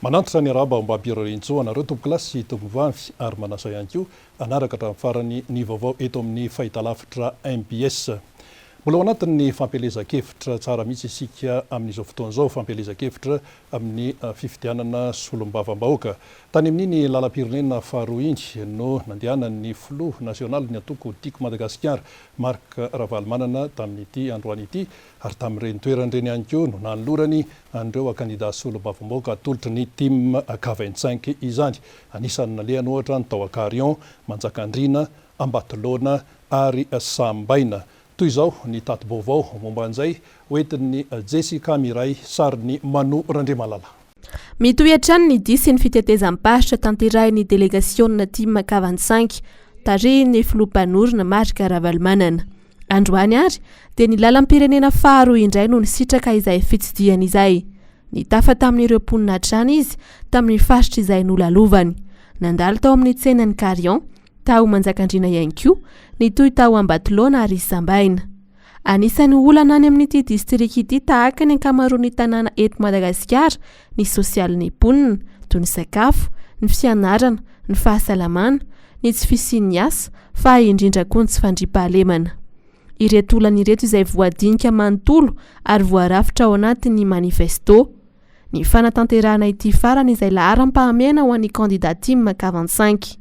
Manantitra ny arahaba ombam-pirariantsoa anareo tompokolahy sy tompovavy ary manasa ihany koa hanaraka hatramin'ny farany ny vaovao eto amin'ny fahitalavitra mbs. Mbola ao anatin'ny fampielezan-kevitra tsara mihitsy isika amin'izao fotoana izao, fampielezan-kevitra amin'ny fifidianana solombavambahoaka. Tany amin'iny lalam-pirenena faharoa iny no nandehanan'ny filoha nasionalin'ny antoko Tiako Madagasikara, Marc Ravalomanana tamin'ity androany ity ary tamin'ireny toerana ireny ihany koa no nanolorany an'ireo kandida solombavambahoaka atolotry ny Tim K-vingt-cinq izany. Anisan'ny nalehany ohatra ny tao Akarion, Manjakandriana, Ambatolaona ary Sambaina. Toy izao ny tati-baovao momba an'izay hoentin'i Jessica Miray, sarin'i Manu Randriamalala. Mitohy hatrany ny dia sy ny fitetezam-paritra tanterahin'ny delegasionina Tim K-vingt-cinq, tarihin'ny filoha mpanorina Marc Ravalomanana. Androany ary dia ny lalam-pirenena faharoa indray no nisitraka izay fitsidihana izay. Nitafa tamin'ireo mponina hatrany izy tamin'ny faritra izay nolalovany. Nandalo tao amin'ny tsenan'i Carion, tao Manjakandriana ihany koa, nitohy tao Ambatolaona ary Sambaina. Anisan'ny olana any amin'ity distrika ity tahaka ny ankamaroan'ny tanàna eto Madagasikara ny sosialin'ny mponina, toy ny sakafo, ny fianarana, ny fahasalamana, ny tsy fisian'ny asa, fa indrindra koa ny tsy fandriampahalemana. Ireto olana ireto izay voadinika manontolo ary voarafitra ao anatin'ny manifesto. Ny fanatanterahana ity farany izay laharam-pahamehana ho an'ny kandida tim K-vingt-cinq.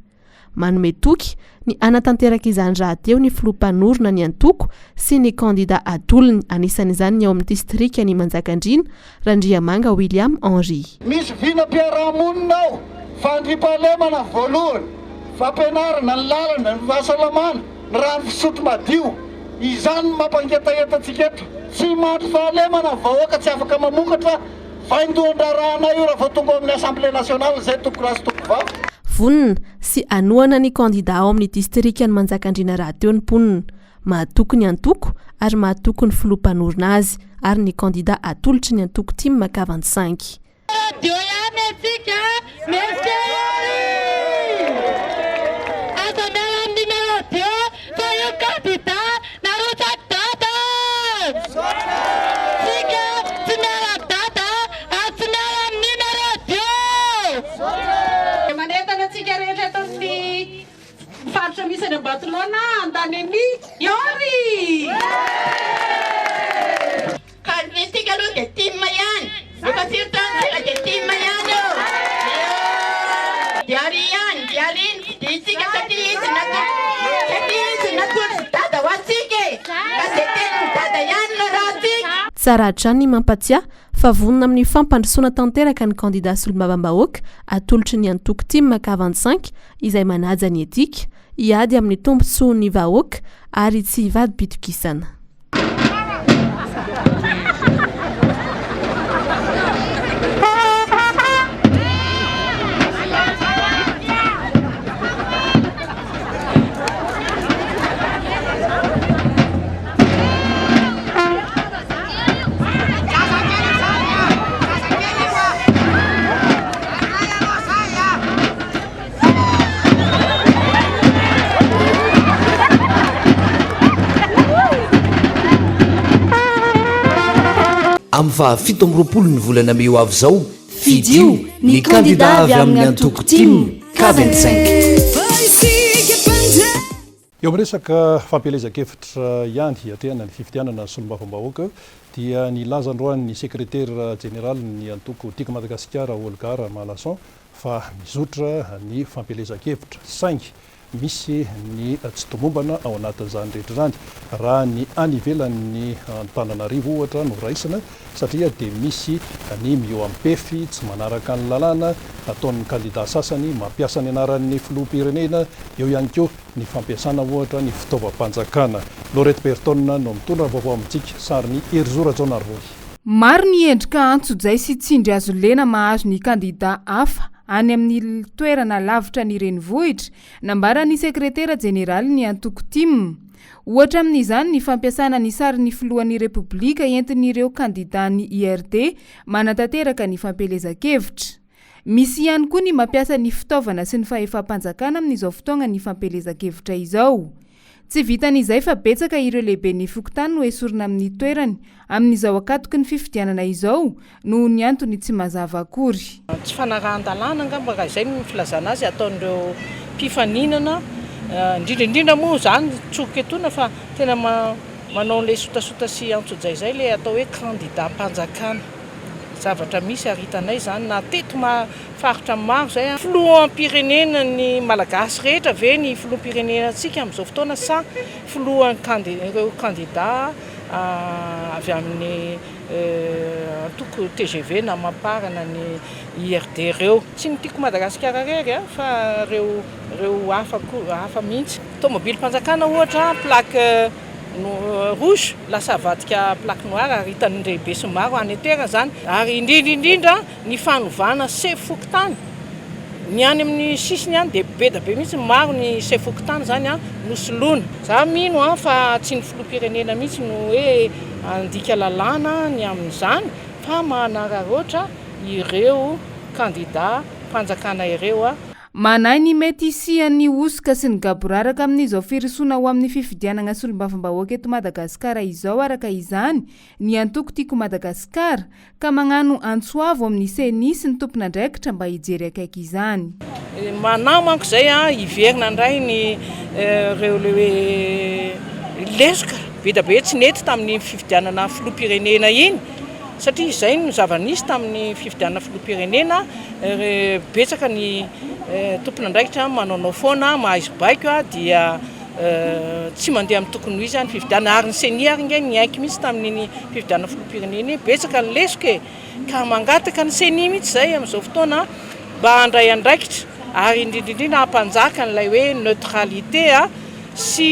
Manome toky ny hanatanteraka izany rahateo ny filoha mpanorina ny antoko sy ny kandida atolony, anisan'izany ny ao amin'ny distrikan'i Manjakandriana, Randriamanga William Henri. Misy vinam-piarahamonina ao, fandriampahalemana voalohany, fampianarana, ny lalana, ny fahasalamana, ny rano fisotro madio. Izany no mampangetaheta antsika eto. Tsy mandry fahalemana ny vahoaka, tsy afaka mamokatra. Vaindohan-draharahanay io raha vao tonga ao amin'ny Assemblée nationale izay tompokolahy sy tompokovavy. Vonona sy hanohana ny kandida ao amin'ny distrikan'i Manjakandriana rahateo ny mponina. Mahatoky ny antoko ary mahatoky ny filoha mpanorina azy ary ny kandida atolotry ny antoko tim Kavantisangy. Radio ihany antsika Monsieur Henri! Aza miala amin'ny numéro deux fa io candidat narotsaky dada! Tsika tsy miala amin'ny dada ary tsy miala amin'ny numéro deux! Manentana antsika rehetra eto amin'ny faritra misy any Ambatolaona handany an'i Henri! Ka ny tsika aloha dia tim ihany, efa firy taona tsika dia tim ihany eo, dia ary ihany, dia ary no fidintsika satria izy natolotry, satria izy natolotry dada ho antsika e, ka izay tenin'i dada ihany no arahantsika. Tsara hatrany ny mampatsiahy fa vonona amin'ny fampandrosoana tanteraka ny kandida solombavambahoaka atolotry ny antoko tim K-vingt-cinq izay manaja ny etika, hiady amin'ny tombontsoan'ny vahoaka ary tsy hivadi-pitokisana. Amin'ny faha 27 ny volana mey ho avy izao, fidio ny kandida avy amin'ny antoko tim K 25. Eo amin'ny resaka fampielezan-kevitra ihany hiatrehana ny fifidianana solombavambahoaka dia nilaza androany ny sekretera jeneralin'ny antoko Tiako Madagasikara Olga Ramalason fa mizotra ny fampielezan-kevitra saingy misy ny tsy tomombana ao anatin'izany rehetra izany raha ny any ivelan'ny Antananarivo ohatra no raisina satria dia misy ny mihoam-pefy tsy manaraka ny lalàna ataon'ny kandida sasany mampiasa ny anaran'ny filoham-pirenena, eo ihany koa ny fampiasana ohatra ny fitaovam-panjakana. Laurette Berton no mitondra ny vaovao amintsika, sarin'i Herizo Rajaonarivony. Maro ny endrika antsojay sy tsindry azo lena mahazo ny kandidà hafa any amin'ny toerana lavitra ny renivohitra, nambaran'ny sekretera jeneralin'ny antoko tim. Ohatra amin'izany ny fampiasana ny sarin'ny filohan'ny Repoblika entin'ireo kandidàn'ny IRD manatanteraka ny fampielezan-kevitra. Misy ihany koa ny mampiasa ny fitaovana sy ny fahefam-panjakana amin'izao fotoagnan'ny fampielezan-kevitra izao. Tsy vitan'izay fa betsaka ireo lehiben'ny fokontany no esorina amin'ny toerany amin'izao ankatoky ny fifidianana izao noho ny antony tsy mazava akory. Tsy fanarahan-dalàna angamba raha izay no filazana azy ataon'ireo mpifaninana, indrindra indrindra moa izany tsoriko etoana fa tena manao an'ilay sotasota sy antsojay izay ilay atao hoe kandidam-panjakana. Zavatra misy ary hitanay izany na teto faritra maro izay. Filoham-pirenena ny Malagasy rehetra ve ny filoham-pirenenantsika amin'izao fotoana sa filohan'ireo kandida avy amin'ny antoko tgv na Mapar na ny IRD ireo? Tsy ny Tiako Madagasikara irery fa ireo ireo hafa koa hafa mihitsy. Tomobilim-panjakana ohatra plaque rouge lasa avadika plaque noire ary hitan'ny lehibe sy ny maro any an-toerana izany ary indrindra indrindra ny fanovana sefo fokontany, ny any amin'ny sisiny any dia be dia be mihitsy maro ny sefo fokontany izany no soloina. Za mino fa tsy ny filoham-pirenena mihitsy no hoe handika lalàna ny amin'izany fa manararaotra ireo kandida mpanjakana ireo. Manahy ny mety hisian'ny hosoka sy ny gaboraraka amin'izao firosoana ho amin'ny fifidianana solombavambahoaka eto Madagasikara izao araka izany ny antoko Tiako Madagasikara ka magnano antso avo amin'ny Ceni sy ny tompon'andraikitra mba hijery akaiky izany. Manahy manko izay an, hiverina indray ny ireo le hoe lesoka be dia be tsy nety tamin'iny fifidianana filoham-pirenena iny satria izay no zava-nisy tamin'ny fifidianana filoham-pirenena, betsaka ny tompon'andraikitra manaonao foana, mahazo baiko dia Tsy mandeha amin'ny tokony ho izy ny fifidianana ary ny ceni ary nge niaiky mihitsy tamin'iny fifidianana filoham-pirenena iny betsaka ny lesoka e! ka mangataka ny ceni mihitsy izay amin'izao fotoana mba handray andraikitra ary indrindra indrindra hampanjaka an'ilay hoe neutralité sy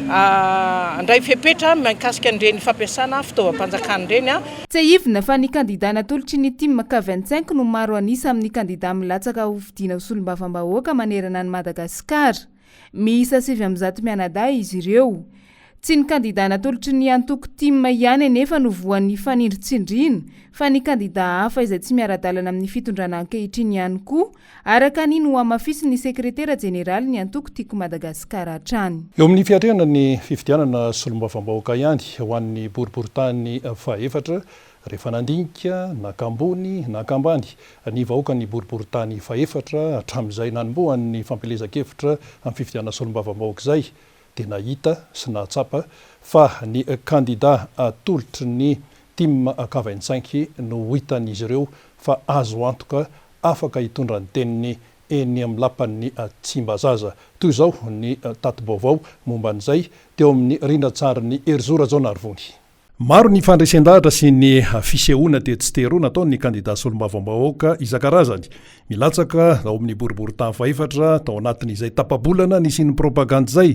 handray fepetra mikasika an'ireny fampiasana fitaovam-panjakana ireny. Tsiahivina fa ny kandida natolotry ny tim K 25 no maro an'isa amin'ny kandida milatsaka hofidiana ho solombavambahoaka manerana an'i Madagasikara. Miisa 109 mianadahy izy ireo. Tsy ny kandida natolotry ny antoko tim ihany anefa no voan'ny fanindritsindriana fa ny kandida hafa izay tsy miara-dalana amin'ny fitondrana ankehitriny ihany koa, araka ny nohamafisin'ny sekretera jeneralin'ny antoko Tiako Madagasikara hatrany. Eo amin'ny fiatrehana ny fifidianana solombavambahoaka ihany ho an'ny boriborintany fahefatra, Rehefa nandinika, naka ambony, naka ambany, ny vahoakan'ny boriborintany fahefatra hatramin'izay nanombohan'ny fampielezan-kevitra amin'ny fifidianana solombavambahoaka izay dia nahita sy nahatsapa fa ny kandida atolotry ny tim Kavaintsainky no ho hitan'izy ireo fa azo antoka afaka hitondra ny teniny eny amin'ny lapan'ny Tsimbazaza. Toy izao ny tati-baovao momba an'izay teo amin'ny rindran-tsarin'i Herizo Rajaonarivony. Maro ny fandresen-dahatra sy ny fisehoana tetsy sy teroa nataon'ny kandida solombavambahoaka isan-karazany. Milatsaka ao amin'ny boriborintany fahefatra tao anatin'izay tapa-bolana nisian'ny propagandy izay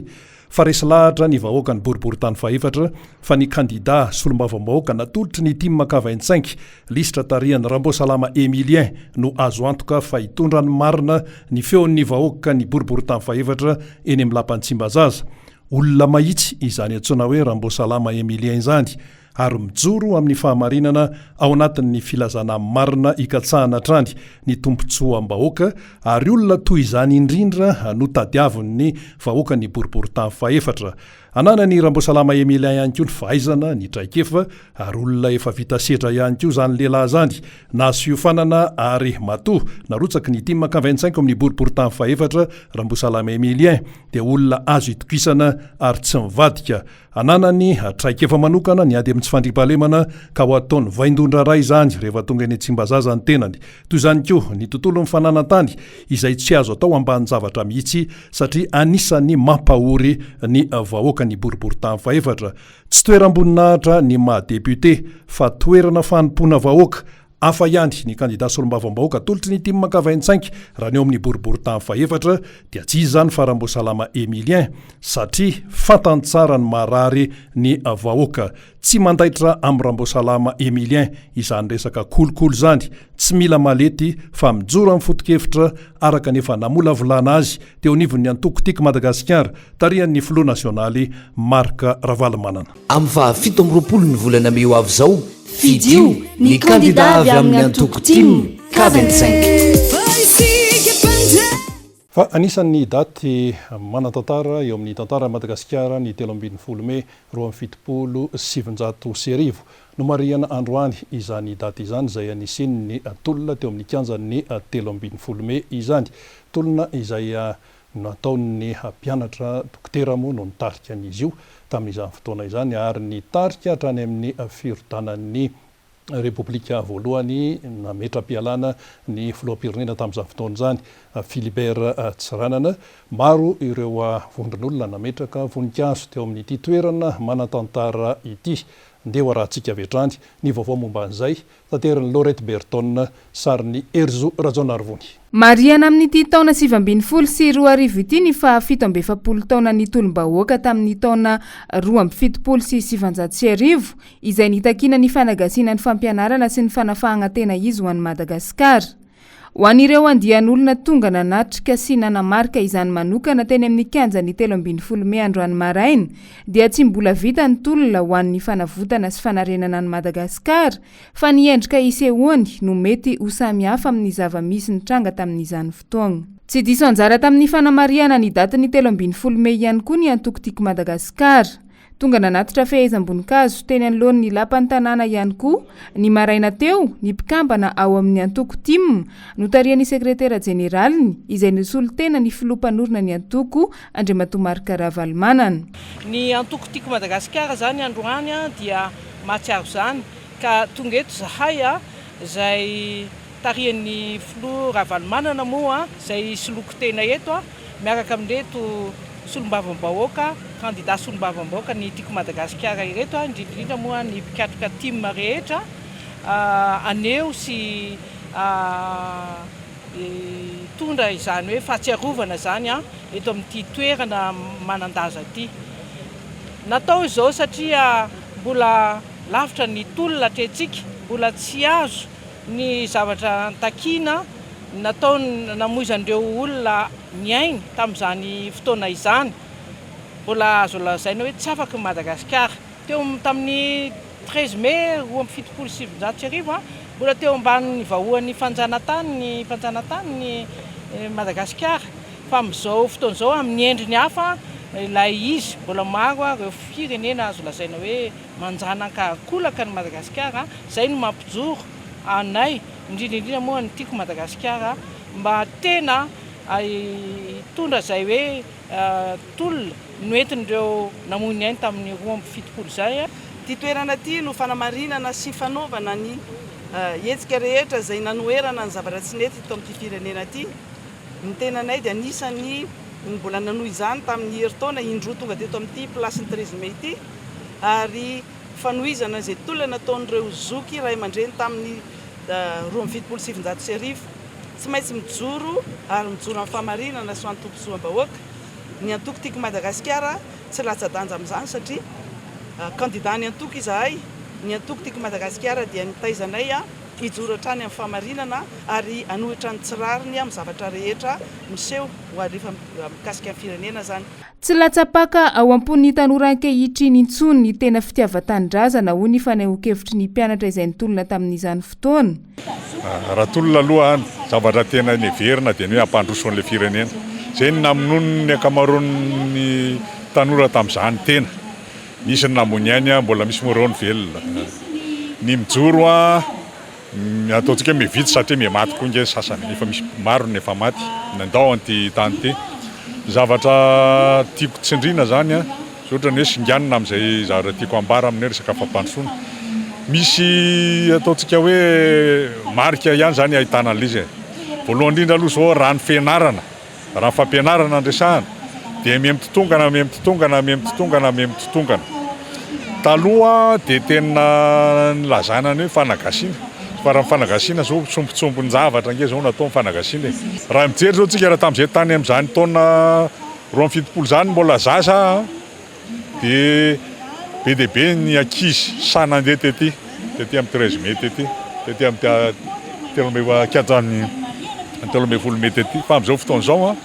fa resy lahatra ny vahoakan'ny boriborintany fahefatra fa ny kandida solombavambahoaka natolotry ny tim Kavaintsainky lisitra tarihan'i Ramboasalama Emilien no azo antoka fa hitondra ny marina ny feon'ny vahoakan'ny boriborintany fahefatra eny amin'ny lapan'i Tsimbazaza. Olona mahitsy izany antsoina hoe Ramboasalama Emilien izany ary mijoro amin'ny fahamarinana ao anatin'ny filazana marina ikatsahana hatrany ny tombontsoam-bahoaka ary olona toy izany indrindra no tadiavin'ny vahoakan'ny boriborintany fahefatra. Ananan'i Ramboasalama Emilien ihany koa ny fahaizana, ny traikefa ary olona efa vita sedra ihany koa izany lehilahy izany, nahazo fiofanana ary matoa narotsaky ny tim Ankaventsainkao amin'ny boriborintany fahefatra Ramboasalama Emilien. dia olona azo itokisana ary tsy mivadika. Ananany traikefa manokana ny ady amin'ny tsy fandriampahalemana ka ho ataony vaindohan-draharaha izany rehefa tonga eny Tsimbazaza ny tenany. Toy izany koa ny tontolon'ny fananan-tany izay tsy azo atao ambanin-javatra mihitsy satria anisan'ny mampahory ny vahoaka ny boriborintany fahefatra. Tsy toeram-boninahitra ny maha député fa toerana fanompoana vahoaka Hafa ihany ny kandida solombavambahoaka atolotry ny tim Ankavaintsainky raha ny eo amin'ny boriborintany fahefatra dia tsy iza izany fa Ramboasalama Emilien satria fantany tsara ny maharary ny vahoaka. Tsy mandaitra amin'i Ramboasalama Emilien izany resaka kolikoly izany, tsy mila malety fa mijoro amin'ny foto-kevitra araka ny efa namolavolana azy teo anivon'ny antoko Tiako Madagasikara tarihan'ny filoha nasionaly Marc Ravalomanana. Amin'ny faha 27 ny volana mey ho avy izao, fidio ny kandida avy amin'ny antoko tim K 25. Fa anisan'ny daty manan-tantara eo amin'ny tantaran'i Madagasikara ny 13 mey 1972. Nomarihana androany izany daty izany izay nisian'ny tolona teo amin'ny kianjan'ny 13 mey izany. Tolona izay nataon'ny mpianatra dokotera moa no nitarika an'izy io tamin'izany fotoana izany ary nitarika hatrany amin'ny firodanan'ny Repoblika voalohany nametra-pialana ny filoham-pirenena tamin'izany fotoana izany, Philibert Tsiranana. Maro ireo vondron'olona nametraka voninkazo teo amin'ity toerana manan-tantara ity. Ndeha ho arahantsika avy hatrany ny vaovao momba an'izay, taterin'i Laurette Berton, sarin'i Herizo Rajaonarivony. Marihana amin'ity taona 2019 ity ny faha 47 taonan'ny tolom-bahoaka tamin'ny taona 1972 izay nitakiana ny fanagasiana ny fampianarana sy ny fanafahagna tena izy ho an'i Madagasikara. Ho an'ireo andian'olona tonga nanatrika sy nanamarika izany manokana teny amin'ny kianjan'ny 13 mey androany maraina dia tsy mbola vita ny tolona ho an'ny fanavotana sy fanarenana an'i Madagasikara fa ny endrika isehoany no mety ho samy hafa amin'ny zava-misy nitranga tamin'izany fotoagna. Tsy diso anjara tamin'ny fanamarihana ny datin'ny 13 mey ihany koa ny antoko Tiako Madagasikara. Tonga nanatitra fehezam-boninkazo teny anoloan'ny lapan'ny tanàna ihany koa ny maraina teo ny mpikambana ao amin'ny antoko tim notarihan'ny sekretera jeneraliny izay nisolo tena ny filoha mpanorina ny antoko Andriamatoa Marc Ravalomanana. Ny antoko Tiako Madagasikara izany androany dia mahatsiaro izany ka tonga eto izahay izay tarihan'ny filoha Ravalomanana moa izay hisoloky tena eto miaraka amin'ireto solombavambahoaka, kandida solombavambahoaka ny Tiako Madagasikara ireto, indrindra indrindra moa ny mpikatroka tim rehetra haneho sy hitondra izany hoe fahatsiarovana izany eto amin'ity toerana manan-daza ity. Natao izao satria mbola lavitra ny tolona atrehintsika, mbola tsy azo ny zavatra takiana nataony namoizan'ireo olona ny ainy tamin'izany fotoana izany. Mbola azo lazaina hoe tsy afaky Madagasikara. Teo tamin'ny 13 mai 1972, mbola teo ambanin'ny vahoan'ny fanjanatany ny mpanjanatany ny Madagasikara. Fa amin'izao fotoana izao, amin'ny endriny hafa ilay izy, mbola maro ireo firenena azo lazaina hoe manjanaka ankolaka an'i Madagasikara, izay no mampijoro anay, indrindra indrindra moa ny Tiako Madagasikara, mba tena hitondra izay hoe tolona noentin'ireo namoy ny ainy tamin'ny 72 izay. Ity toerana ity no fanamarinana sy fanaovana ny hetsika rehetra izay nanoherana ny zavatra tsy nety teto amin'ity firenena ity. Ny tenanay dia anisan'ny mbola nanohy izany tamin'ny herintaona indroa tonga teto amin'ity place-n'ny 13 mai ity ary fanohizana izay tolona nataon'ireo zoky ray aman-dreny tamin'ny 1972. Tsy maintsy mijoro ary mijoro amin'ny fahamarinana sy ho an'ny tombontsoam-bahoaka ny antoko Tiako Madagasikara, tsy latsa-danja amin'izany satria kandida ny antoko izahay, ny antoko Tiako Madagasikara dia nitaiza anay hijoro hatrany amin'ny fahamarinana ary hanohitra ny tsy rariny amin'ny zavatra rehetra miseho ho alefa mikasika ny firenena izany. Tsy latsa-paka ao am-pon'ny tanora ankehitriny intsony ny tena fitiavan-tanindrazana, hoy ny fanehoan-kevitry ny mpianatra izay nitolona tamin'izany fotoana. Raha tolona aloha, ny zavatra tena neverina dia ny hoe hampandroso an'ilay firenena. Izay no namonoany ny ankamaroan'ny tanora tamin'izany tena. Nisy ny namoy ny ainy, mbola misy moa ireo ny velona. Ny mijoro Ny ataontsika hoe miha-vitsy satria miha-maty koa ange ny sasany, efa misy maro ny efa maty nandao an'ity tany ity. Ny zavatra tiako tsindriana izany an, izao ohatran'ny hoe singanina amin'izay zavatra tiako hambara amin'ny hoe resaka fampandrosoana. Misy ataontsika hoe marika ihany izany ahitana an'ilay izy e. Voalohany indrindra aloha izao raha ny fianarana. Raha ny fampianarana no resahana dia miha-mitotongana, miha-mitotongana, miha-mitotongana, miha-mitotongana. Taloha dia tena nilazana ny hoe fanagasiana, fa raha ny fanagasiana izao sombintsombin-javatra ange izao no atao ny fanagasiana e. Raha mijery izao tsika raha tamin'izay tany amin'izany taona 72 izany mbola zaza aho, Dia be dia be ny ankizy sahy nandeha tety, tety amin'ny 13 mai tety, tety amin'ny telo amby kianjan'ny 13 mai tety. Fa amin'izao fotoana izao an,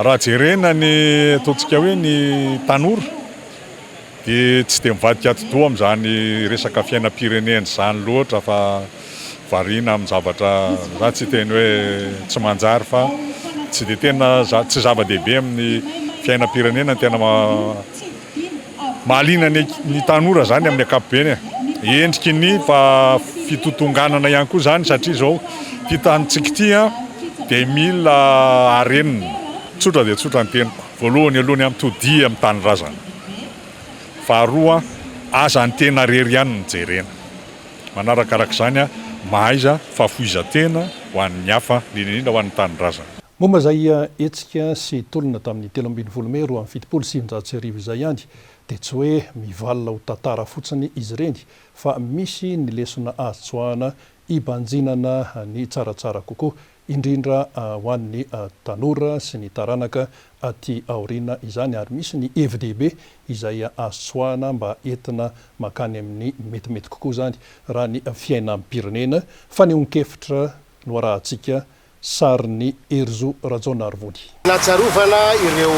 raha jerena ny ataontsika hoe ny tanora dia tsy dia mivadika atidoha amin'izany resaka fiainam-pirenena izany loatra fa. variana amin'ny zavatra, za tsy hiteny hoe tsy manjary fa tsy dia tena tsy zava-dehibe amin'ny fiainam-pirenena ny tena mahaliana ny ny tanora izany amin'ny ankapobeny e. Endriky ny fitotonganana ihany koa izany satria izao ity tanintsika ity dia mila harenina. Tsotra dia tsotra ny teniko. Voalohany aloha ny amin'ny todia amin'ny tanindrazana. Faharoa, aza ny tena irery ihany no jerena. Manarakaraka izany, mahaiza fahafoizan-tena ho an'ny hafa, indrindra indrindra ho an'ny tanindrazana. Momba izay hetsika sy tolona tamin'ny 13 mey 1972 izay ihany dia tsy hoe mivalona ho tantara fotsiny izy ireny fa misy ny lesona azo tsoahana hibanjinana ny tsaratsara kokoa indrindra ho an'ny tanora sy ny taranaka aty aoriana izany ary misy ny hevi-dehibe izay azo tsoahana mba entina mankany amin'ny metimety kokoa izany raha ny fiainam-pirenena. Fanehoan-kevitra no arahantsika sarin'i Herizo Rajaonarivony. Nahatsiarovana ireo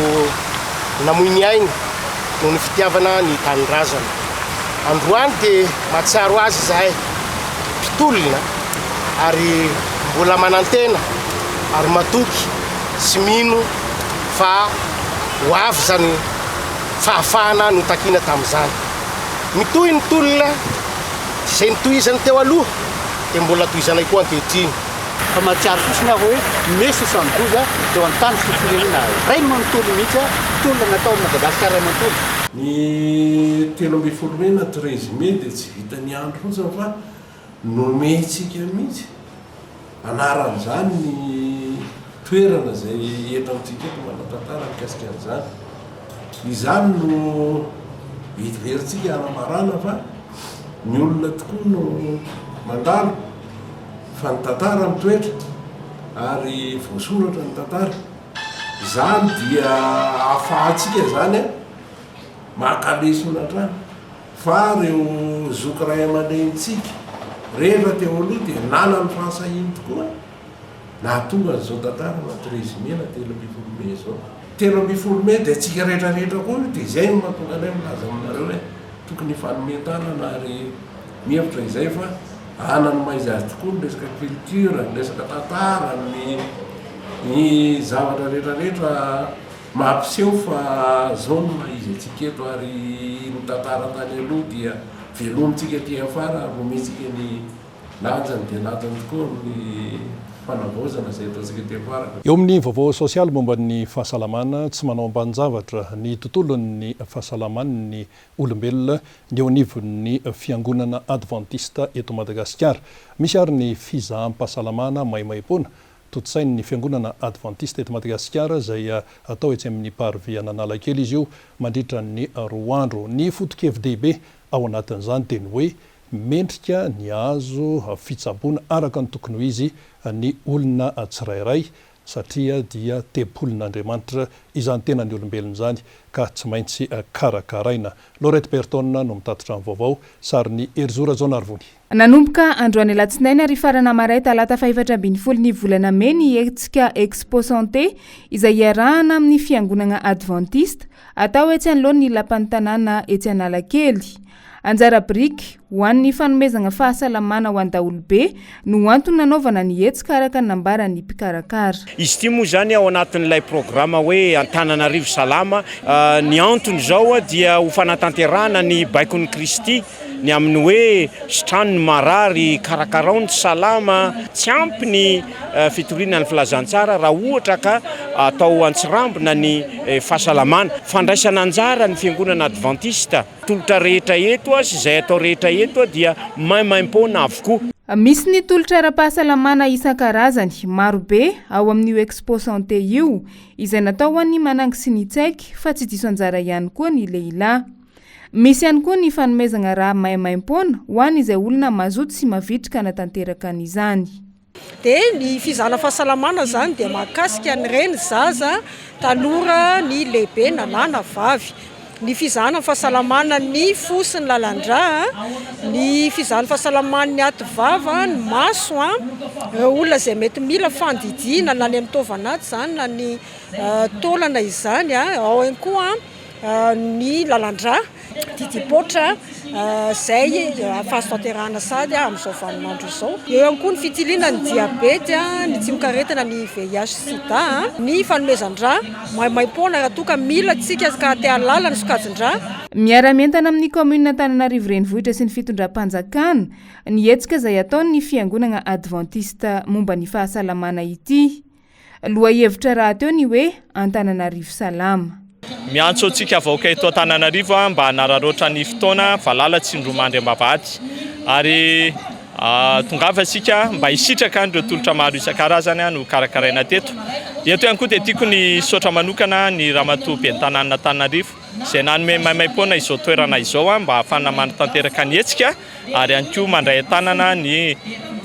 namoy ny ainy noho ny fitiavana ny tanindrazana. Androany dia mahatsiaro azy izahay mpitolona ary mbola manantena ary matoky sy mino fa ho avy izany fahafahana notakiana tamin'izany. Mitohy ny tolona izay notohizany teo aloha dia mbola tohizanay koa ankehitriny. Fa mahatsiaro fotsiny aho hoe mai 72 teo an-tany sy firenena iray manontolo mihitsy tolona natao an'i Madagasikara iray manontolo. Ny 13 mai na 13 mai dia tsy vitan'ny andro fotsiny fa nomentsika mihitsy anaran'izany ny toerana izay eto amintsika eto manan-tantara mikasika an'izany. Izany no heverintsika hanambarana fa ny olona tokoa no mandalo. Fa ny tantara mitoetra ary voasoratra ny tantara. Izany dia ahafahantsika izany maka lesona hatrany fa ireo zoky ray aman-drenintsika rehetra teo aloha dia nanana ny fahasahiany tokoa nahatonga an'izao tantara na 13 mai na 13 mai izao. 13 mai dia antsika rehetra rehetra koa io dia izay no mahatonga anay milaza aminareo hoe tokony hifanome tanana ary mihevitra izay fa Hanana ny maha izy azy tokoa ny resaka culture, ny resaka tantara, ny ny zavatra rehetra rehetra mampiseho fa zao no maha izy antsika eto ary ny tantara tany aloha dia velomintsika aty afara ary omentsika ny lanjany dia lanjany tokoa amin'ny fanavaozana izay ataontsika aty afara. Eo amin'ny vaovao sosialy momba ny fahasalamana, tsy manao ambanin-javatra ny tontolon'ny fahasalaman'ny olombelona ny eo anivon'ny Fiangonana Advantista eto Madagasikara. Misy ary ny fizaham-pahasalamana maimaimpoana tontosain'ny Fiangonana Advantista eto Madagasikara izay atao etsy amin'ny Parvis an'Analakely izy io mandritra ny roa andro. Ny foto-kevi-dehibe ao anatin'izany dia ny hoe mendrika ny hahazo fitsaboana araka ny tokony ho izy ny olona tsirairay satria dia tempolin'Andriamanitra izany tenan'ny olombelona izany ka tsy maintsy karakaraina. Laurette Berton no mitatitra ny vaovao, sarin'i Herizo Rajaonarivony. Nanomboka androany alatsinainy ary hifarana maray talata fahefatra ambin'ny folo ny volana mey ny hetsika Expo Santé izay iarahana amin'ny fiangonagna Adventiste atao etsy anoloan'ny lapan'ny tanàna etsy Analakely. Anjara biriky ho an'ny fanomezana fahasalamana ho an'ny daholobe no antony nanaovana ny hetsika araka ny nambaran'ny mpikarakara. Izy ity moa izany ao anatin'ilay programa hoe Antananarivo Salama. Ny antony izao dia ho fanatanterahana ny baikon'i Kristy ny amin'ny hoe sitrano ny marary, karakarao ny tsy salama. Tsy ampy ny fitoriana ny filazantsara raha ohatra ka atao antsirambina ny fahasalamana. Fandraisana anjara ny fiangonana advantista. Tolotra rehetra eto sy izay atao rehetra eto dia maimaimpoana avokoa. Misy ny tolotra ara-pahasalamana isan-karazany marobe ao amin'io Expo Santé io, izay natao ho an'ny manangy sy ny tsaiky fa tsy diso anjara ihany koa ny lehilahy. Misy ihany koa ny fanomezana rà maimaimpoana ho an'izay olona mazoto sy mavitrika hanatanteraka an'izany. Dia ny fizahana fahasalamana izany dia mahakasika ny reny, zaza, tanora, ny lehibe na lahy na vavy. Ny fizahana ny fahasalamana ny fo sy ny lalan-drà, ny fizahana fahasalaman'ny ativava, ny maso, ireo olona izay mety mila fandidiana na ny amin'ny taova anaty izany na ny taolana izany, ao ihany koa ny lalan-drà. Didipoatra izay azo tanterahana sahady amin'izao vaninandro izao. Eo ihany koa ny fitiliana ny diabety, ny tsimokaretina, ny VIH sida, ny fanomezan-drà maimaimpoana raha toa ka mila isika ka te hahalala ny sokajin-drà. Miara-mientana amin'ny kaominina Antananarivo Renivohitra sy ny fitondram-panjakana ny hetsika izay ataon'ny fiangonana advantista momba ny fahasalamana ity. Lohahevitra rahateo ny hoe Antananarivo salama. Miantso antsika vahoaka eto Antananarivo mba hanararaotra ny fotoana valala tsindromandry am-bavahady ary tongava isika mba hisitraka an'ireo tolotra maro isan-karazany nokarakaraina teto. Eto ihany koa dia tiako ny hisaotra manokana ny Ramatoa Ben'ny Tanànan'Antananarivo izay nanome maimaimpoana izao toerana izao mba hahafahana manatanteraka ny hetsika. ary ihany koa mandray an-tanana ny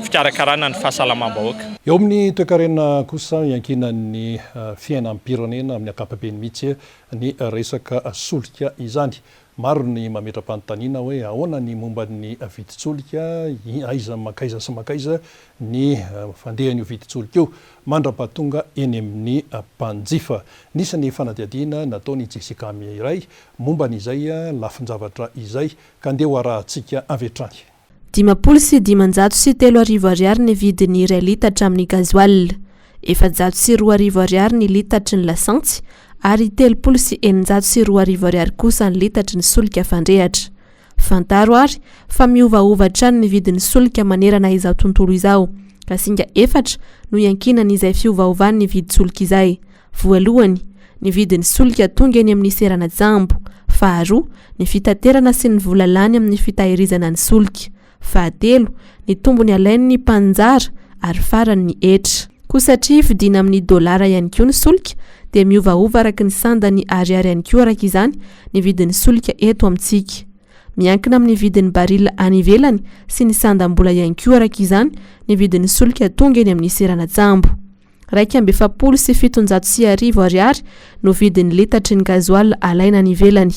fikarakarana ny fahasalamam-bahoaka. Eo amin'ny toekarena kosa, iankinan'ny fiainam-pirenena amin'ny ankapobeny mihitsy ny resaka solika izany. Maro ny mametra-panontaniana hoe ahoana ny momba ny vidin-tsolika, aiza mankaiza sy mankaiza ny fandehan'io vidin-tsolika io mandra-pahatonga eny amin'ny mpanjifa. Nisy ny fanadihadiana nataon'i Jessica Miray momba an'izay lafin-javatra izay Ka ndeha ho arahantsika avy hatrany. 3550 ariary ny vidin'ny iray litatra amin'ny gasoil, 2400 ariary ny litatry ny lasantsy ary 2630 ariary kosa ny litatry ny solika fandrehatra. Fantaro ary fa miovaova hatrany ny vidin'ny solika manerana izao tontolo izao, ka singa efatra no iankinan'izay fiovaovan'ny vidin-tsolika izay. Voalohany, ny vidin'ny solika tonga eny amin'ny seranan-tsambo. Faharoa, ny fitaterana sy ny vola lany amin'ny fitahirizana ny solika. Fahatelo, ny tombony alain'ny mpaninjara ary farany ny hetra. Koa satria vidiana amin'ny dolara ihany koa ny solika dia miovaova araka ny sandan'ny ariary ihany koa araka izany ny vidin'ny solika eto amintsika. Miankina amin'ny vidin'ny barila any ivelany sy ny sandam-bola ihany koa araka izany ny vidin'ny solika tonga eny amin'ny seranan-tsambo. 1741 ariary no vidin'ny litatry ny gasoil alaina any ivelany.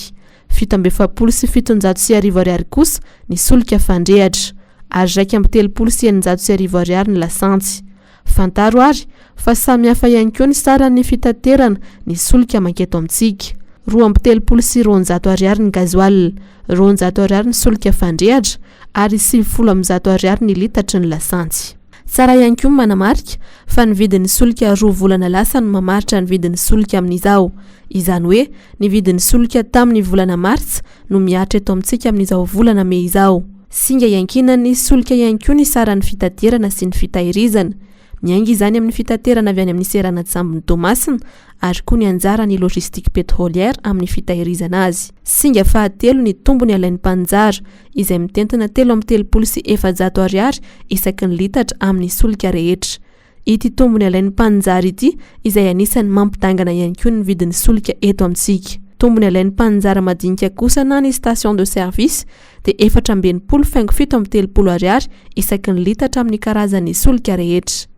1747 ariary kosa ny solika fandrehatra ary 1631 ariary ny lasantsy. Fantaro ary fa samy hafa ihany koa ny saran'ny fitaterana ny solika manketo amintsika. 232 ariary ny gasoil, 200 ariary ny solika fandrehatra ary 190 ariary ny litatry ny lasantsy. Tsara ihany koa ny manamarika fa ny vidin'ny solika roa volana lasa no mamaritra ny vidin'ny solika amin'izao. Izany hoe ny vidin'ny solika tamin'ny volana martsa no mihatra eto amintsika amin'izao volana mey izao. Singa iankinan'ny solika ihany koa ny saran'ny fitaterana sy ny fitahirizana. Miainga izany amin'ny fitaterana avy any amin'ny seranan-tsambon'i Toamasina ary koa ny anjaran'ny logistique pétrolière amin'ny fitahirizana azy. Singa fahatelo ny tombony alain'ny mpaninjara izay mitentina 433 ariary isaky ny litatra amin'ny solika rehetra. Ity tombony alain'ny mpaninjara ity izay anisan'ny mampidangana ihany koa ny vidin'ny solika eto amintsika. Tombony alain'ny mpaninjara madinika kosa na ny station de service dia 64 faingo 37 ariary isaky ny litatra amin'ny karazan'ny solika rehetra.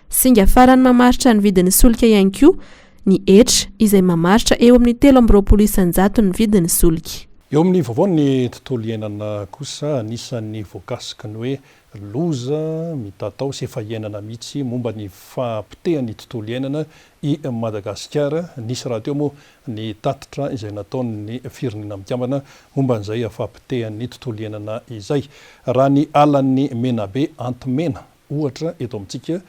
Singa farany mamaritra ny vidin'ny solika ihany koa ny hetra izay mamaritra eo amin'ny 23 isan-jato ny vidin'ny solika. Eo amin'ny vaovaon'ny tontolo iainana kosa, anisan'ny voakasiky ny hoe loza mitatao sy efa iainana mihitsy momba ny fahapotehan'ny tontolo iainana i Madagasikara. Nisy rahateo moa ny tatitra izay nataon'ny Firenena Mikambana momba an'izay fahapotehan'ny tontolo iainana izay. Raha ny alan'ny Menabe Antimena ohatra eto amintsika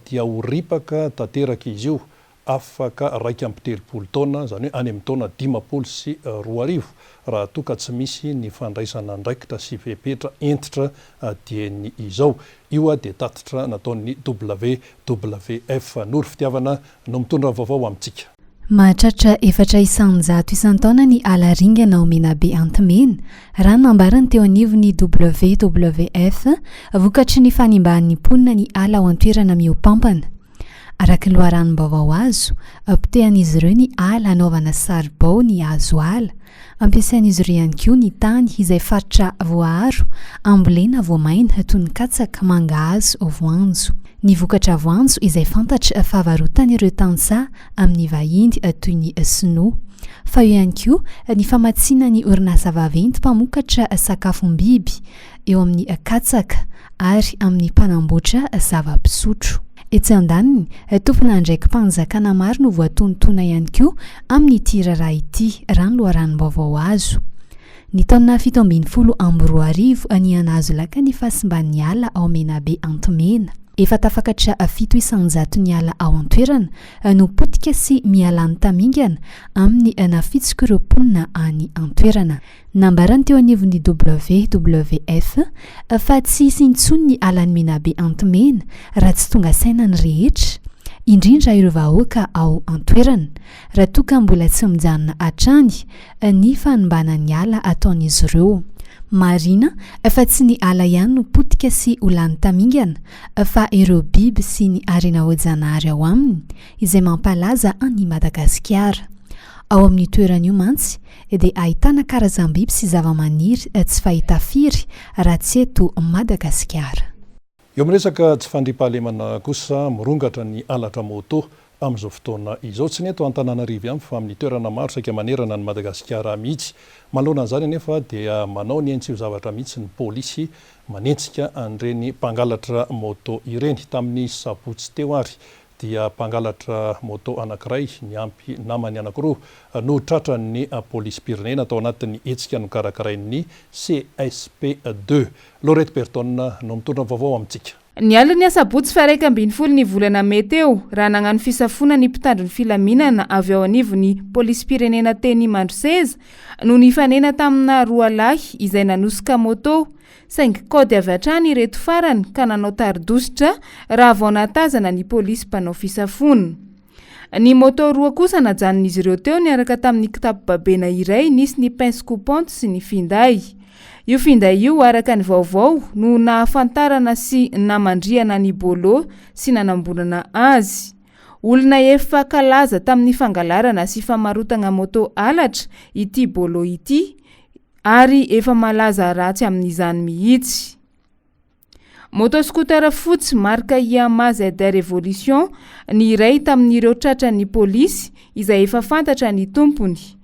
dia ho ripaka tanteraka izy io afaka 31 taona, izany hoe any amin'ny taona 2050, raha toa ka tsy misy ny fandraisana andraikitra sy fepetra hentitra dieny izao. Io dia tatitra nataon'ny WWF. Noro Fitiavana no mitondra ny vaovao amintsika. Mahatratra 4% isan-taona ny ala ringana ao Menabe Antimena, raha ny nambaran'ny teo anivon'ny WWF, vokatry ny fanimban'ny mponina ny ala ao an-toerana mihoampampana. Araka ny loharanom-baovao azo, potehan'izy ireo ny ala hanaovana saribao ny hazo ala. Ampiasain'izy ireo ihany koa ny tany izay faritra voaaro ambolena voamaina toy ny katsaka, mangahazo, voanjo. Ny vokatra voanjo izay fantatra fa varotan'ireo tantsaha amin'ny vahiny toy ny sinoa. Fa eo ihany koa ny famatsiana ny orinasa vaventy mpamokatra sakafom-biby eo amin'ny katsaka ary amin'ny mpanamboatra zava-pisotro. Etsy andaniny, tompon'andraiki-panjakana maro no voatonontonona ihany koa amin'ity raharaha ity, raha ny loharanom-baovao azo. Ny taona 2017, niha-nahazo laka ny fahasimban'ny ala ao Menabe Antimena. Efa tafakatra 7 isan-jaton'ny ala ao an-toerana no potika sy mihalany tamingana amin'ny nafitsok'ireo mponina any an-toerana. Nambarany teo anivon'ny WWF fa tsy hisy intsony ny alan'i Menabe Antimena raha tsy tonga saina ny rehetra, indrindra ireo vahoaka ao an-toerana, raha toa ka mbola tsy mijanona hatrany ny fanimbana ny ala ataon'izy ireo. Marihina fa tsy ny ala ihany no potika sy ho lany tamingana fa ireo biby sy ny harena voajanahary ao aminy izay mampalaza an'i Madagasikara. Ao amin'io toerana io mantsy dia ahitana karazam-biby sy zavamaniry tsy fahita firy raha tsy eto Madagasikara. Eo amin'ny resaka tsy fandriampahalemana kosa, mirongatra ny halatra moto amin'izao fotoana izao. Tsy ny eto Antananarivo ihany fa amin'ny toerana maro saika manerana an'i Madagasikara mihitsy. Manoloana an'izany anefa dia manao ny ainy tsy ho zavatra mihitsy ny polisy manenjika an'ireny mpangalatra moto ireny. Tamin'ny sabotsy teo ary dia mpangalatra moto anankiray niampy namany anankiroa no tratran'ny polisim-pirenena tao anatin'ny hetsika nokarakarain'ny CSP ii. Laurette Berton no mitondra ny vaovao amintsika. Ny alin'ny asabotsy faha 11 ny volana mey teo, raha nagnano fisafoana ny mpitandro ny filaminana avy ao anivon'ny polisim-pirenena teny Mandroseza no nifanena tamina roa lahy izay nanosoka moto saingy kaody avy hatrany ireto farany ka nanao tari-dositra raha vao nahatazana ny polisy mpanao fisafoana. Ny moto roa kosa najanon'izy ireo teo niaraka tamin'ny kitapo babena iray nisy ny pince coupante sy ny finday. Io finday io araka ny vaovao no nahafantarana sy namandrihana an'i Bolo sy nanamborana azy. Olona efa kalaza tamin'ny fangalarana sy famarotagna moto halatra ity Bolo ity ary efa malaza ratsy amin'izany mihitsy. Moto scooter fotsy marika Yamaha ZR Evolution ny iray tamin'ireo tratran'ny polisy izay efa fantatra ny tompony.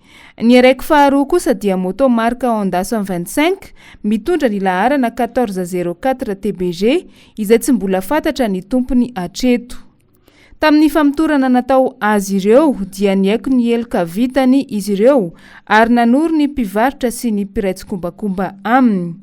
Ny araiky faharoa kosa dia moto marika Honda 125 mitondra ny laharana 1404 TBG izay tsy mbola fantatra ny tompony hatreto. Tamin'ny famotorana natao azy ireo dia niaiky ny heloka vitany izy ireo ary nanoro ny mpivarotra sy ny mpiray tsikombakomba aminy.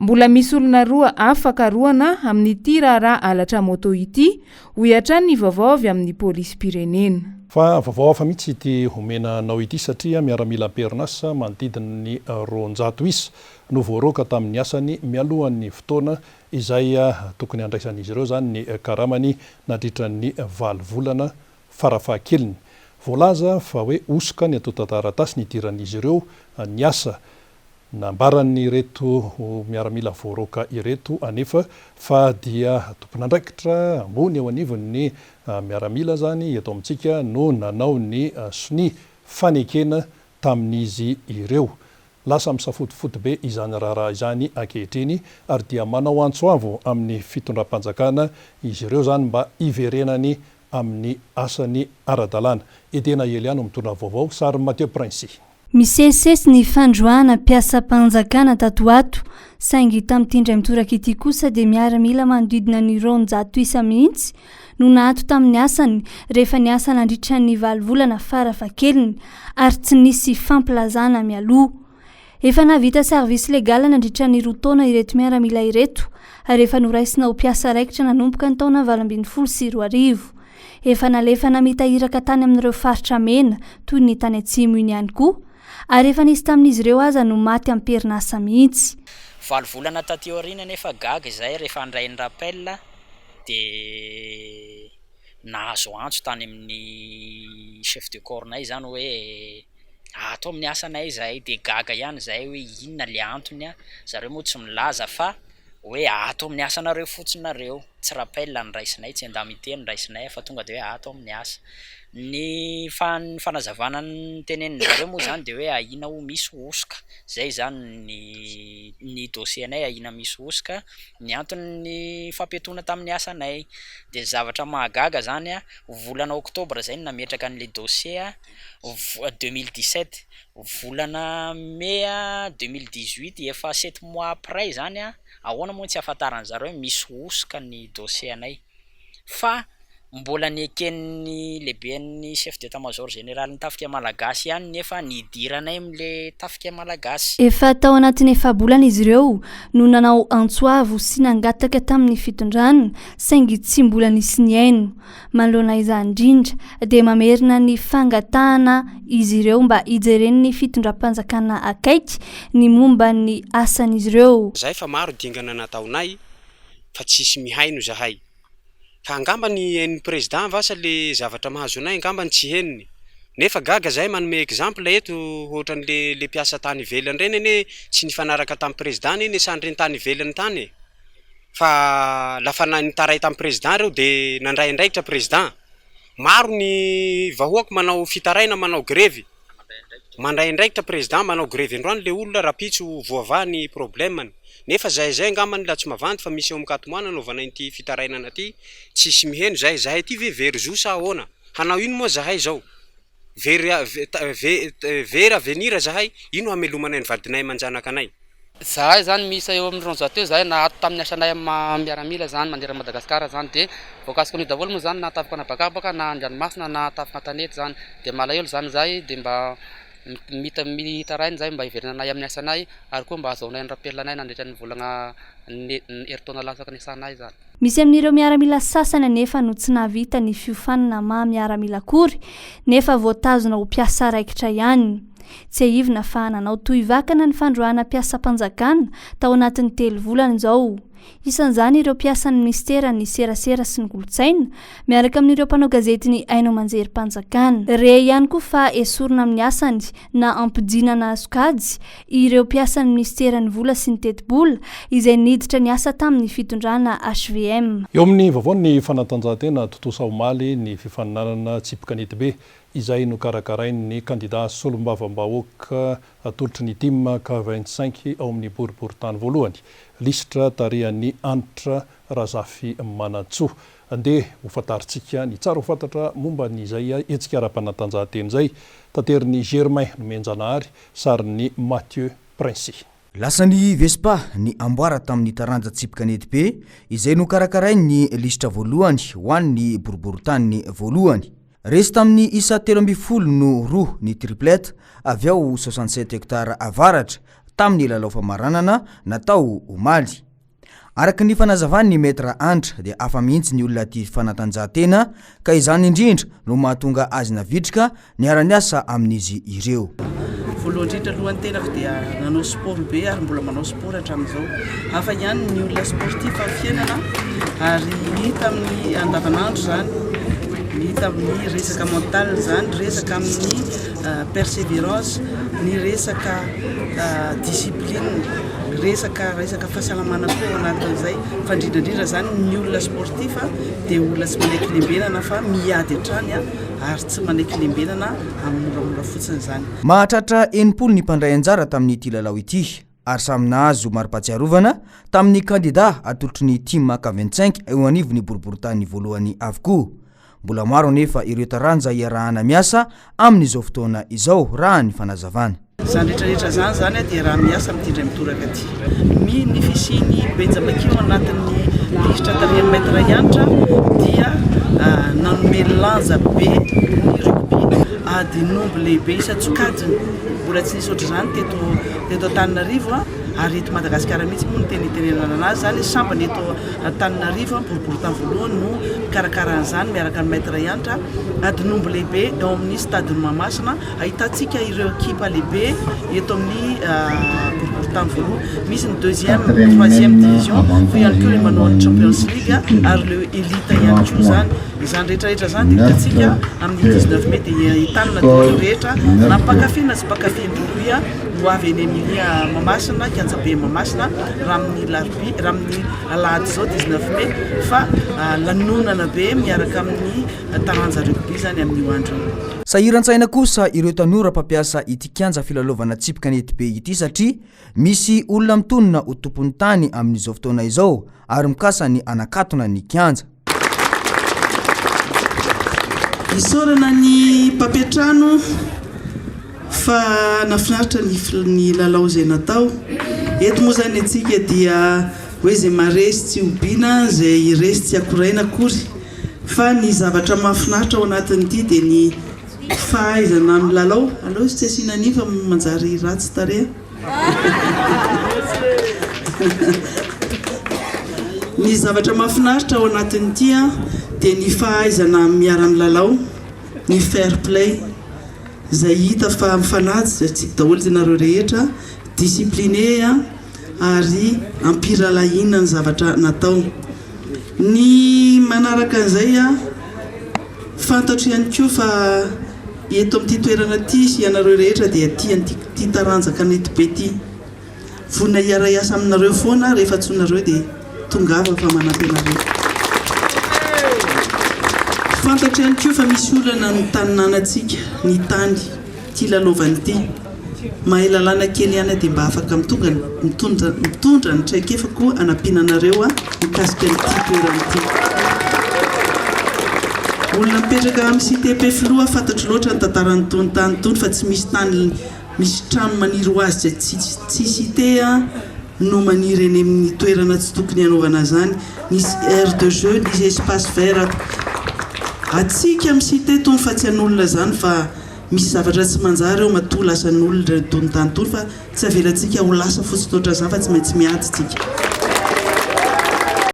Mbola misy olona roa hafa karohana amin'ity raharaha halatra moto ity, hoy hatrany ny vaovao avy amin'ny polisim-pirenena. Fa vaovao hafa mihitsy ity omena anao ity satria miaramila am-perinasa manodidina ny 200 isa no voaroaka tamin'ny asany mialohan'ny fotoana izay tokony handraisan'izy ireo izany ny karamany nandritra ny valo volana farafahakeliny. Voalaza fa hoe hosoka ny antontan-taratasy nidiran'izy ireo niasa. Nambaran'ireto miaramila voaroaka ireto anefa fa dia tompon'andraikitra ambony eo anivon'ny miaramila izany eto amintsika no nanao ny sonia fanekena tamin'izy ireo. Lasa misafotofoto be izany raharaha izany ankehitriny ary dia manao antso avo amin'ny fitondram-panjakana izy ireo izany mba hiverenany amin'ny asany ara-dalàna. Edena Elia no mitondra ny vaovao, sarin'i Mathieu Princi. Misesisesy ny fandroahana mpiasam-panjakana tato ho ato, saingy tamin'ity indray mitoraka ity kosa dia miaramila manodidina ny 200 isa mihitsy no naato tamin'ny asany rehefa niasa nandritra ny valo volana farafahakeliny ary tsy nisy fampilazana mialoha. Efa nahavita service légal nandritra ny roa taona ireto miaramila ireto ary efa noraisina ho mpiasa raikitra nanomboka ny taona 2018. Efa nalefa namita iraka tany amin'ireo faritra mena toy ny tany atsimo iny ihany koa ary efa nisy tamin'izy ireo aza no maty am-perinasa mihitsy. Valo volana taty aoriana anefa gaga izahay rehefa handray ny rappel dia nahazo antso tany amin'ny chef de corps nay izany hoe ato amin'ny asanay izahay dia gaga ihany izahay hoe inona le antony an, zareo moa tsy milaza fa hoe ato amin'ny asanareo fotsiny nareo, tsy rappel no raisinay, tsy indemnité no raisinay fa tonga dia hoe ato amin'ny asa. Ny fa- fanazavana notenenin-jareo moa izany dia hoe ahiana ho misy hosoka, izay izany ny ny dossier-nay ahiana misy hosoka. Ny anton'ny fampiatoana tamin'ny asanay. Dia ny zavatra mahagaga zany an, volana oktobra zay no nametraka an'ilay dossier an, 2017, volana mai 2018, efa sept mois après zany an, ahoana moa no tsy ahafantaran'zareo hoe misy hosoka ny dossier anay. Fa. Mbola neken'ny lehiben'ny chef d'état major général-n'ny tafika malagasy ihany nefa nidiranay amin'le tafika malagasy. Efa tao anatin'ny efa-bolana izy ireo no nanao antso avo sy nangataka tamin'ny fitondrana saingy tsy mbola nisy nihaino. Manoloana izany indrindra dia mamerina ny fangatahana izy ireo mba hijeren'ny fitondram-panjakana akaiky ny momba ny asan'izy ireo. Zahay fa maro dingana nataonay fa tsisy mihaino zahay. Ka angamba ny henon'ny président vasa le zavatra mahazo anay angambany tsy henony. Nefa gaga zahay manome exemple eto ohatran'le le mpiasa tany ivelany reny anie tsy nifanaraka tamin'ny président anie niasan'ireny tany ivelany tany e. Fa lafa nitaray tamin'ny président reo de nandray andraikitra président. Maro ny vahoaka manao fitaraina manao grevy. Mandray andraikitra président manao grevy androany le olona rapitso voavaha ny problème-ny. Nefa zahay zay angambany la tsy mavandy fa misy eo amin'ny quatre mois nanaovanay an'ity fitarainana ty tsisy miheno zahay. Zahay ty ve very zo sa ahoana? Hanao ino moa zahay zao? Very very avenir zahay, ino hamelomanay ny vadinay aman-janakanay? Zahay zany miisa eo amin'ny 200 eo zahay naato tamin'ny asanay amin'ny maha miaramila zany manerana Madagascar zany de voakasika an'io daholo moa zany na tafika an'habakabaka na an-dranomasina na tafika an-tanety zany de malahelo zany zahay de mba mita mitaraina zahay mba hiverenanay amin'ny asanay ary koa mba ahazoanay ny rappel anay nandritra ny volagna ny herintaona latsaka niasanay zany. Misy amin'ireo miaramila sasany anefa no tsy nahavita ny fiofanana maha miaramila akory nefa voatazona ho mpiasa raikitra ihany. Tsiahivina fa nanao tohivakana ny fandroahana mpiasam-panjakana tao anatin'ny telo volana izao. Isan'izany ireo mpiasan'ny minisiteran'ny serasera sy ny kolontsaina miaraka amin'ireo mpanao gazetin'ny haino aman-jerim-panjakana. Re ihany koa fa esorina amin'ny asany na ampidinana sokajy ireo mpiasan'ny minisiteran'ny vola sy ny tetibola izay niditra niasa tamin'ny fitondrana hvm. Eo amin'ny vaovaon'ny fanatanjahantena, tontosa omaly ny fifaninanana tsipy kanetibe izay nokarakarain'ny kandida solombavambahoaka atolotry ny tim K 25 ao amin'ny boriborintany voalohany, lisitra tarihan'i Hanitra Razafimanantsoa. Andeha ho fantarintsika ny tsara ho fantatra momba ny izay hetsika ara-panatanjahantena izay, taterin'i Germain Nomenjanahary, sarin'i Mathieu Princi. Lasan'ny Vespa ny amboara tamin'ny taranja tsipy kanetibe izay nokarakarain'ny lisitra voalohany ho an'ny boriborintany voalohany. Resy tamin'ny isa 13 no roa ny Triplette avy ao 67 hectares avaratra tamin'ny lalao famaranana natao omaly. Araka ny fanazavan'ny Maître Andra dia hafa mihitsy ny olona tia fanatanjahantena ka izany indrindra no mahatonga azy navitrika niara-niasa amin'izy ireo. Voalohany indrindra aloha ny tenako dia nanao sport be ary mbola manao sport hatramin'izao. Hafa ihany ny olona sportif amin'ny fiainana ary hita amin'ny andavanandro izany, hita amin'ny resaka mental izany, resaka amin'ny persévérance, ny resaka discipline, resaka resaka fahasalamana koa ao anatin'izay fa indrindra indrindra izany ny olona sportif dia olona tsy manaiky lembenana fa miady hatrany ary tsy manaiky lembenana amin'ny moramora fotsiny izany. Mahatratra 60 ny mpandray anjara tamin'ity lalao ity ary samy nahazo mari-pahatsiarovana tamin'ny kandida atolotry ny Team K 25 eo anivon'ny boriborintany voalohany avokoa. Mbola maro anefa ireo taranja iarahana miasa amin'izao fotoana izao, raha ny fanazavana. Izany rehetra rehetra izany izany dia raha miasa amin'ity indray mitoraka ity. Mi ny fisian'i Benja Makio anatin'ny lisitra tarihan'i Maître Hanitra dia nanome lanja be ny rugby, adin'omby lehibe isan-tsokajiny. Mbola tsy nisy ohatr'izany teto teto Antananarivo ary eto Madagasikara mihitsy moa no tena itenenana anazy izany. Sambany eto Antananarivo, boriborintany voalohany no mikarakara an'izany miaraka amin'i Maître Hanitra. Adin'omby lehibe eo amin'ny stade Mahamasina. Ahitantsika ireo ekipa lehibe eto amin'ny boriborintany voalohany. Misy ny deuxième, troisième division, fa ihany koa ireo manao ny Champions League ary ireo elite ihany koa izany. Izany rehetra rehetra izany dia hitantsika amin'ny 19 mai dia entanina daholo ny rehetra na mpankafy na tsy mpankafy ny rugby ho avy eny amin'ny Mahamasina, kianjabe Mahamasina raha amin'ny larobia, raha amin'ny alahady izao 19 mai fa lanonana be miaraka amin'ny taranja rugby izany amin'io andro io. Sahiran-tsaina kosa ireo tanora mpampiasa ity kianja filalaovana tsipy kanetibe ity satria misy olona mitonona ho tompon'ny tany amin'izao fotoana izao ary mikasa ny hanakatona ny kianja. Isaorana ny mpampiantrano fa nafinaritra ny ny lalao izay natao. Eto moa izany antsika dia hoe izay maharesy tsy hobiana, izay resy tsy akoraina akory. Fa ny zavatra mahafinaritra ao anatin'ity dia ny fahaizana milalao. Aleo izy tsy asiana an'iny fa manjary ratsy tarehy. Ny zavatra mahafinaritra ao anatin'ity dia ny fahaizana miara-milalao, ny fair play izay hita fa mifanaja daholo ianareo rehetra, discipliné ary am-pirahalahiana ny zavatra natao. Ny manaraka an'izay, fantatro ihany koa fa eto amin'ity toerana ity sy ianareo rehetra dia tia an'ity taranja kanetibe ity. Vonona hiara-hiasa aminareo foana aho rehefa antsoinareo dia tongava fa manampy anareo. Fantatro ihany koa fa misy olana ny taninanantsika, ny tany. Ity lalaovana ity. Mahay lalàna kely ihany aho dia mba afaka mitonga mitondra mitondra ny traikefako hanampiana anareo mikasika an'ity toerana ity. Olona mipetraka amin'ny cité Ampefiloha fantatro loatra ny tantaran'itony tany itony fa tsy misy tany misy trano maniry ho azy tsy tsy cité no maniry eny amin'ny toerana tsy tokony hanaovana izany. Nisy aire de jeu, nisy espace vert atsika amin'ny cité itony fa tsy an'olona izany fa Misy zavatra tsy manjary eo matoa lasan'olona ireo tony tany tony fa tsy avelantsika ho lasa fotsiny ohatran'izany fa tsy maintsy miady tsika.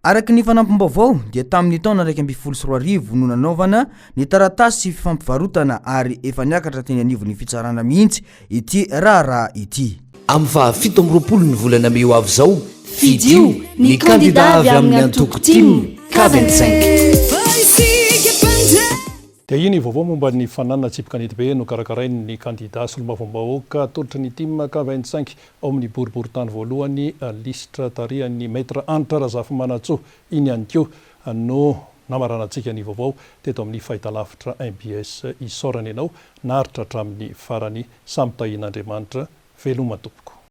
Araka ny fanampim-baovao dia tamin'ny taona 2011 no nanaovana ny taratasy fifampivarotana ary efa niakatra teny anivon'ny fitsarana mihitsy ity raharaha ity. Amin'ny faha 27 ny volana mey ho avy izao, fidio ny kandida avy amin'ny antoko tim K 25. Dia iny vaovao momba ny fananana tsipy kanetibe nokarakarain'ny kandida solombavambahoaka atolotry ny tim K 25 ao amin'ny boriborintany voalohany lisitra tarihan'ny Maître Hanitra Razafimanantsoa iny ihany koa no namaranantsika ny vaovao teto amin'ny fahitalavitra mbs. Isaorana ianao naharitra hatramin'ny farany. Samy tahian'Andriamanitra. Veloma tompoko.